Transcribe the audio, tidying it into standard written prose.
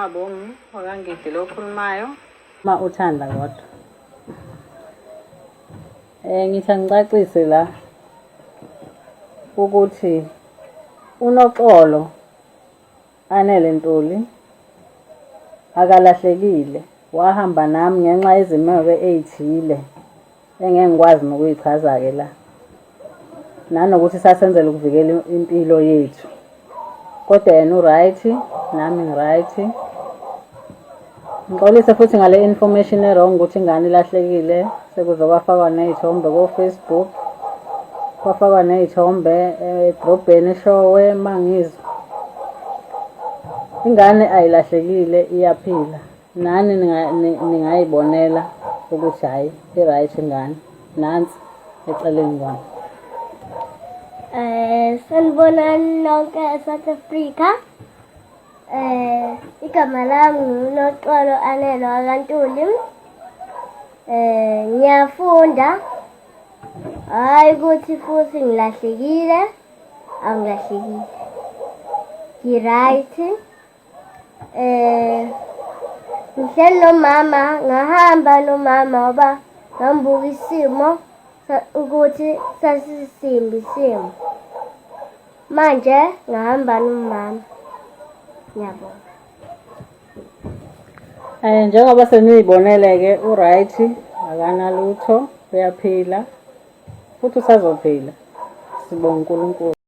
uMabongi wakaNgidi lo okhulumayo. Uma uthanda kodwa. Ngithi angicacise la ukuthi uNoxolo Anele Ntuli akalahlekile wahamba nami ngenxa yezimo-ke ey'thile engeke ngikwazi nokuyichaza-ke la nanokuthi sasenzela ukuvikela impilo yethu kodwa yena u-right nami ngi-right. Ngixolise futhi ngale information e-wrong ukuthi ingane ilahlekile sekuze kwafakwa ney'thombe ko-Facebook kwafakwa ney'thombe edrobheni eShowe mangizwa ingane ayilahlekile iyaphila nani ningayibonela ukuthi hhayi i-right ingane nansi eceleni kwami. Sanibonani nonke eSouth Africa. Igama lami nguNoxolo Anele wakaNtuli. Ngiyafunda. Hhayi ukuthi futhi ngilahlekile, angilahlekile. Ngi-right. Ngihleli nomama, ngahamba nomama ngoba ngambuka isimo ukuthi sasisimbi isimo. Manje ngahamba nomama. Ngiyabonga. Njengoba seniyibonele-ke u-right akanalutho uyaphila futhi usazophila. Sibonga uNkulunkulu.